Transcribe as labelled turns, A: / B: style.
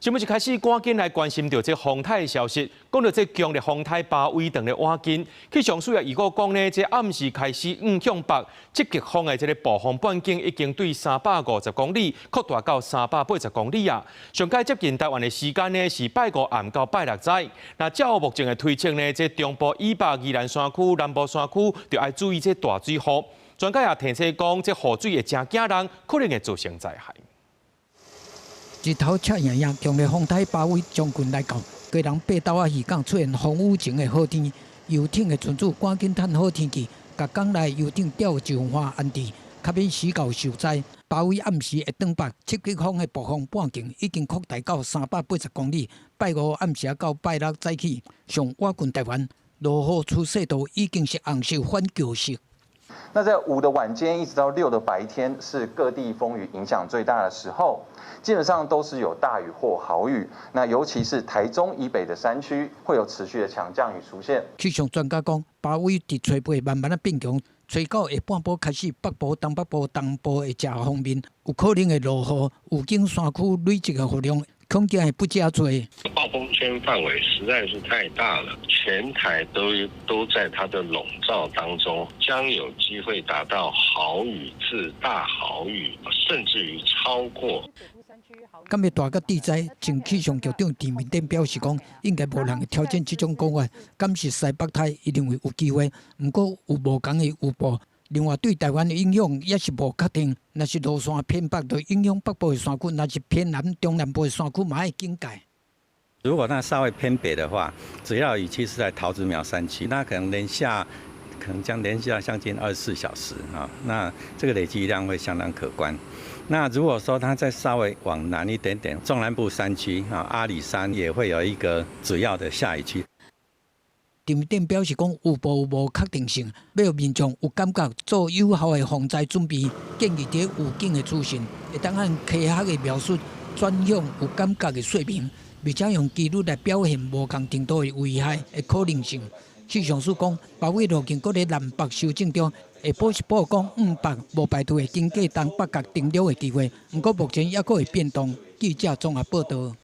A: 新聞一開始，趕緊來關心著這風颱的消息。講到這強烈風颱巴威當咧倚近，氣象署也預告講呢，這暗時開始向向北七級風的這个暴風半徑已經對350公里擴大到380公里啊。上蓋接近台灣的時間呢是拜五暗到拜六早。那照目前的推測呢，這中部以北宜蘭山區、南部山區就愛注意這大水雨。專家也提醒講，這雨水會誠驚人，可能會造成災害。
B: 日頭赤炎炎，強烈風颱巴威將近來到，基隆八斗仔漁港出現風雨前的好天，遊艇的船主趕緊趁好天氣，共港內遊艇調上岸安置，較免死到受災。巴威暗時會轉北，七級風的暴風半徑已經擴大到380公里。拜五暗時到拜六早起，上倚近台灣，落雨趨勢都已經是紅色反橋色。
C: 那在五的晚間一直到六的白天，是各地風雨影響最大的時候，基本上都是有大雨或豪雨。那尤其是台中以北的山區，會有持續的強降雨出現。
B: 氣象專家講，巴威佇吹八慢慢仔變強，吹九下半晡開始，北部、東北部、東部會誠鋒面，有可能會落雨，雨景山區累積的雨量恐驚會不遮濟。
D: 暴風圈範圍實在是太大了，全台都在它的籠罩當中，將有機會達到豪雨至大豪雨，甚至於超過。
B: 敢會大甲致災，前氣象局長陳明典表示講，應該無人會挑戰這種講法。敢是西北颱，伊認為有機會，毋過有無仝的預報。另外，對台灣的影響也是無確定。若是路線偏北，就影響北部的山區；若是偏南、中南部的山區，嘛愛警戒。
E: 如果那稍微偏北的話，主要雨區是在桃竹苗山區，那可能連下，可能將連下將近24小時啊，那這個累積量會相當可觀。那如果說它再稍微往南一點點，中南部山區啊，阿里山也會有一個主要的下雨區。
B: 陳明典表示講，預報無確定性，欲予民眾有感覺做有效的防災準備，建議佇預警的資訊會當按科學的描述轉向有感覺的說明，而且用幾率來表現無仝程度的危害的可能性。氣象署講，巴威路徑閣佇南北修正中，下晡是報講向北無排除會經過東北角登陸的機會，毋過目前猶閣會變動。記者綜合報道。